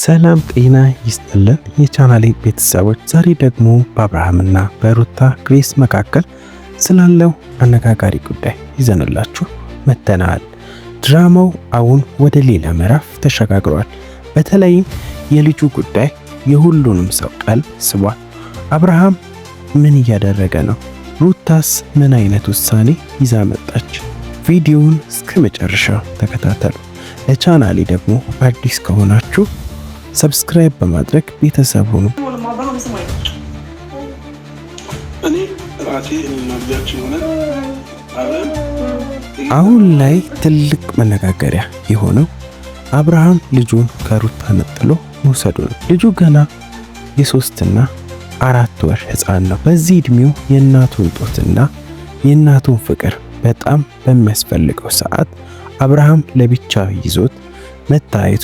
ሰላም ጤና ይስጥልን የቻናሌ ቤተሰቦች፣ ዛሬ ደግሞ በአብርሃምና በሩታ ግሬስ መካከል ስላለው አነጋጋሪ ጉዳይ ይዘንላችሁ መጥተናል። ድራማው አሁን ወደ ሌላ ምዕራፍ ተሸጋግሯል። በተለይም የልጁ ጉዳይ የሁሉንም ሰው ቀልብ ስቧል። አብርሃም ምን እያደረገ ነው? ሩታስ ምን አይነት ውሳኔ ይዛ መጣች? ቪዲዮውን እስከ መጨረሻው ተከታተሉ። ለቻናሌ ደግሞ አዲስ ከሆናችሁ subscribe በማድረግ ቤተሰብ ሁኑ። እኔ ራሴ እኔና ልጃችን ሆነን አብረን አሁን ላይ ትልቅ መነጋገሪያ የሆነው አብርሃም ልጁን ከሩታ ነጥሎ መውሰዱ ነው። ልጁ ገና የ3ና 4 ወር ሕፃን ነው። በዚህ ዕድሜው የእናቱን ጡትና የእናቱን ፍቅር በጣም በሚያስፈልገው ሰዓት አብርሃም ለብቻው ይዞት መታየቱ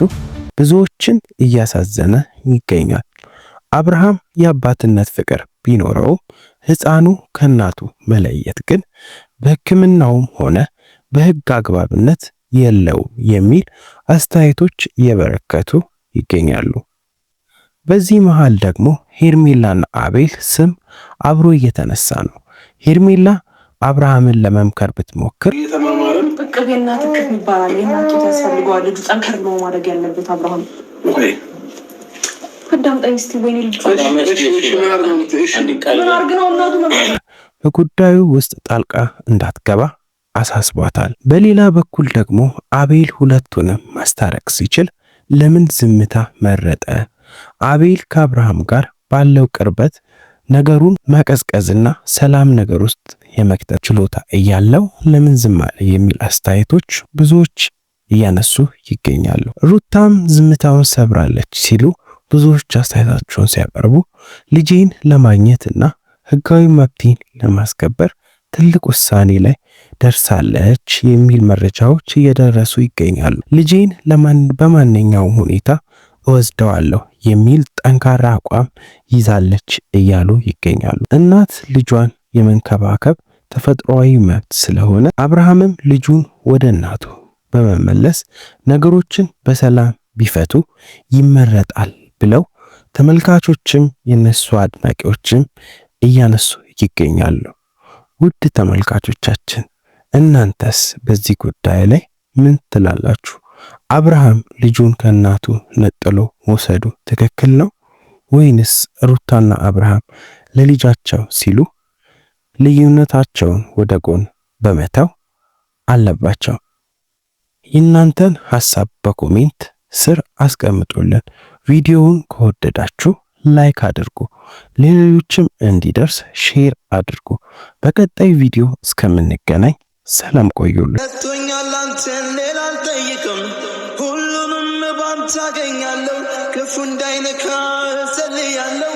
ብዙዎችን እያሳዘነ ይገኛል። አብርሃም የአባትነት ፍቅር ቢኖረውም ሕፃኑ ከእናቱ መለየት ግን በሕክምናውም ሆነ በሕግ አግባብነት የለውም የሚል አስተያየቶች እየበረከቱ ይገኛሉ። በዚህ መሃል ደግሞ ሄርሜላና አቤል ስም አብሮ እየተነሳ ነው። ሄርሜላ አብርሃምን ለመምከር ብትሞክር እየተማማርን እቅፍ የእናት እቅፍ ይባላል። የእናት ጡት ያስፈልገዋል። ልጁ ጠንከር ነው ማድረግ ያለበት አብርሃም። ቆይ አዳምጠኝ እስኪ። ወይኔ ልጁ እሺ እሺ፣ ምን አድርግ ነው የምትይው? እሺ ምን አድርግ ነው እናቱ በጉዳዩ ውስጥ ጣልቃ እንዳትገባ አሳስቧታል። በሌላ በኩል ደግሞ አቤል ሁለቱንም ማስታረቅ ሲችል ለምን ዝምታ መረጠ? አቤል ከአብርሃም ጋር ባለው ቅርበት ነገሩን ማቀዝቀዝና ሰላም ነገር ውስጥ የመክተት ችሎታ እያለው ለምን ዝም አለ የሚል አስተያየቶች ብዙዎች እያነሱ ይገኛሉ። ሩታም ዝምታውን ሰብራለች ሲሉ ብዙዎች አስተያየታቸውን ሲያቀርቡ ልጄን ለማግኘትና ሕጋዊ መብቴን ለማስከበር ትልቅ ውሳኔ ላይ ደርሳለች የሚል መረጃዎች እየደረሱ ይገኛሉ። ልጄን በማንኛውም ሁኔታ እወስደዋለሁ የሚል ጠንካራ አቋም ይዛለች እያሉ ይገኛሉ። እናት ልጇን የመንከባከብ ተፈጥሯዊ መብት ስለሆነ አብርሃምም ልጁን ወደ እናቱ በመመለስ ነገሮችን በሰላም ቢፈቱ ይመረጣል ብለው ተመልካቾችም የነሱ አድናቂዎችም እያነሱ ይገኛሉ። ውድ ተመልካቾቻችን፣ እናንተስ በዚህ ጉዳይ ላይ ምን ትላላችሁ? አብርሃም ልጁን ከእናቱ ነጥሎ መውሰዱ ትክክል ነው ወይንስ ሩታና አብርሃም ለልጃቸው ሲሉ ልዩነታቸውን ወደ ጎን በመተው አለባቸው? የእናንተን ሐሳብ በ comment ስር አስቀምጡልን። ቪዲዮውን ከወደዳችሁ like አድርጉ፣ ሌሎችም እንዲደርስ share አድርጉ። በቀጣይ ቪዲዮ እስከምንገናኝ ሰላም ቆዩልን። ሰጥቶኛል አንተን ሌላ አልጠይቅም፣ ሁሉንም ባንተ አገኛለሁ፣ ክፉ እንዳይነካ እጸልያለሁ።